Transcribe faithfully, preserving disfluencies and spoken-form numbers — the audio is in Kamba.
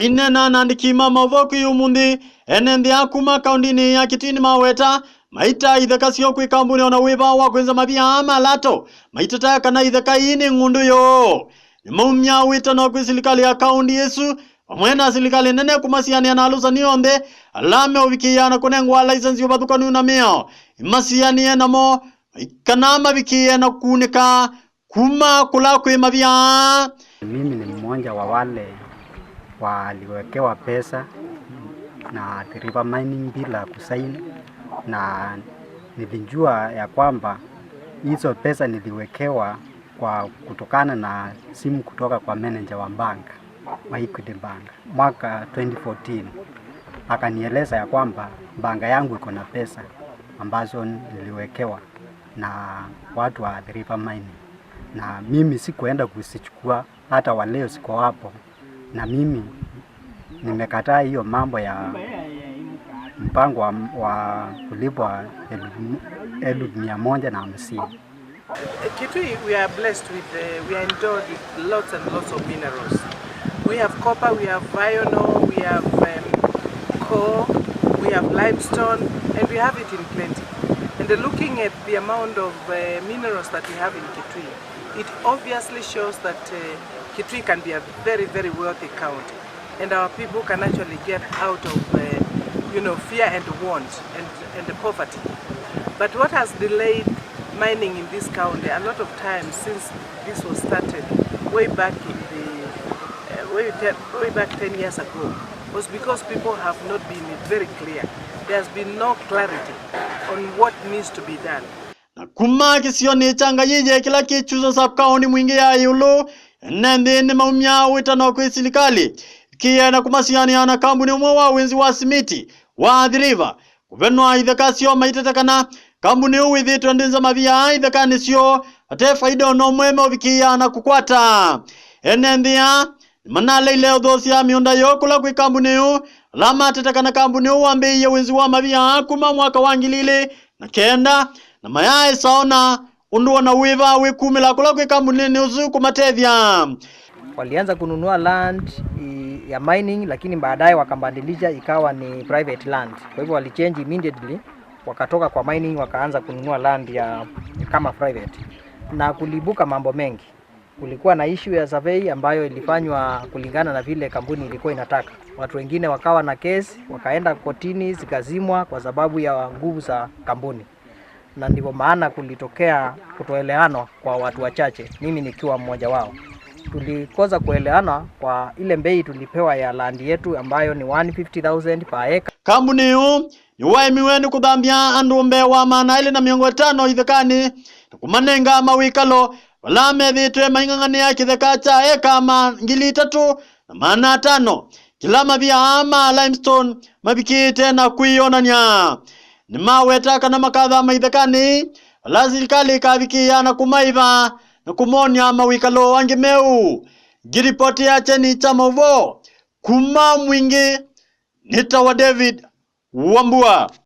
Maineena na andĩki ma maũvoo kwĩ ũmũnthĩ, ene nthĩ aa kuma kaũndĩnĩ ya Kitui nĩmaweta maita itheka syoo kwĩ kambuni o na wĩva wa kwĩnza mavia aa ma lato, maiteta kana itheka ii nĩ ng'ũndũ yoo. Nĩmaumya wĩtano kwĩ silikalĩ ya kaũndi ĩsu, vamwe na silikalĩ nene kũmasianĩa na alũsani onthe ala meũvikĩĩa na kũnengwa laisenzi ũvathũkanu na mĩao, imasianĩe namo kana mavikĩĩe na kũkunĩka kuma kũla kwĩ mavia. Mimi ni mmoja wa wale waliwekewa pesa na Athi River Mining bila kusaini, na nilijua ya kwamba hizo pesa niliwekewa kwa kutokana na simu kutoka kwa manager wa bank, wa Equity Bank, mwaka twenty fourteen. Akanieleza ya kwamba bank yangu iko na pesa ambazo niliwekewa na watu wa Athi River Mining, na mimi sikuenda kuzichukua, hata wa leo ziko hapo, na mimi nimekataa hiyo mambo ya mpango wa, wa kulipwa elfu, elfu mia moja na hamsini. Kitui, we are blessed with, uh, we are endowed with lots and lots of minerals. We have copper, we have iron ore, we have, um, coal, we have limestone, and we have it in plenty. And, uh, looking at the amount of, uh, minerals that we have in Kitui, it obviously shows that, uh, Kitui can be a very, very wealthy county, and our people can actually get out of, uh, you know, fear and want and, and poverty. But what has delayed mining in this county a lot of times since this was started way back in the, uh, way, te- way back ten years ago was because people have not been very clear. There has been no clarity on what needs to be done. Na kuma kĩsionĩ kya Ngayĩye kĩla kĩ Kyusũ sub-county Mwingĩ ya ĩũlũ, ene nthĩ nĩmaumya wĩtano kwĩ silikalĩ ĩkĩĩe na kũmasianĩa na kambuni ũmwe wa wĩnzi wa simiti wa Athi River kũvenwa itheka syoo maitete kana kambuni ũũ wĩthĩĩtwe ndwĩnza mavia aa ithekanĩ syoo vate faida o na ũmwe meũvikĩĩa na kũkwata. Ene nthĩ aa nĩmanaleile ũthoosya mĩũnda yoo kũla kwĩ kambuni ũũ, ala matete kana kambuni ũũ wambĩĩie wĩnzi wa mavia aa kuma mwaka wa ngili ilĩ na kenda, na mayaaĩsa ona ũndũ o na wĩva wĩkumĩla kũla kwĩ kambuninĩ ũsu kũmatethya. Walianza kununua land i- ya mining, lakini baadaye wakabadilisha ikawa ni private land. Kwa hivyo walichange immediately, wakatoka kwa mining wakaanza kununua land ya kama private, na kuliibuka mambo mengi. Kulikuwa na issue ya survey ambayo ilifanywa kulingana na vile kampuni ilikuwa inataka. Watu wengine wakawa na case, wakaenda kotini, zikazimwa kwa sababu ya nguvu za kampuni, na ndivyo maana kulitokea kutoelewana kwa watu wachache, mimi nikiwa mmoja wao. Tulikosa kuelewana kwa ile bei tulipewa ya land yetu ambayo ni one fifty thousand per acre. Kambuni ũũ nĩwaemiwe nĩ kũthambya andũ mbee wa maana elĩ na mĩongo ĩtano ithekanĩ na kũmanenga mawĩkalo vala methĩĩtwe maing'ang'anĩa kĩtheka kya eka ma ngili itatũ na maana atano kĩla mavia aa ma limestone mavikĩĩte na kwĩyonany'a. Nĩmaweta kana makathama ithekanĩ vala silikalĩ ĩkavikĩĩa na kũmaĩva na kũmony'a mawĩkalo angĩ meũ. Ngĩlipotĩa kyeni kya maũvoo kuma Mwingĩ, nĩtawa David Wambua.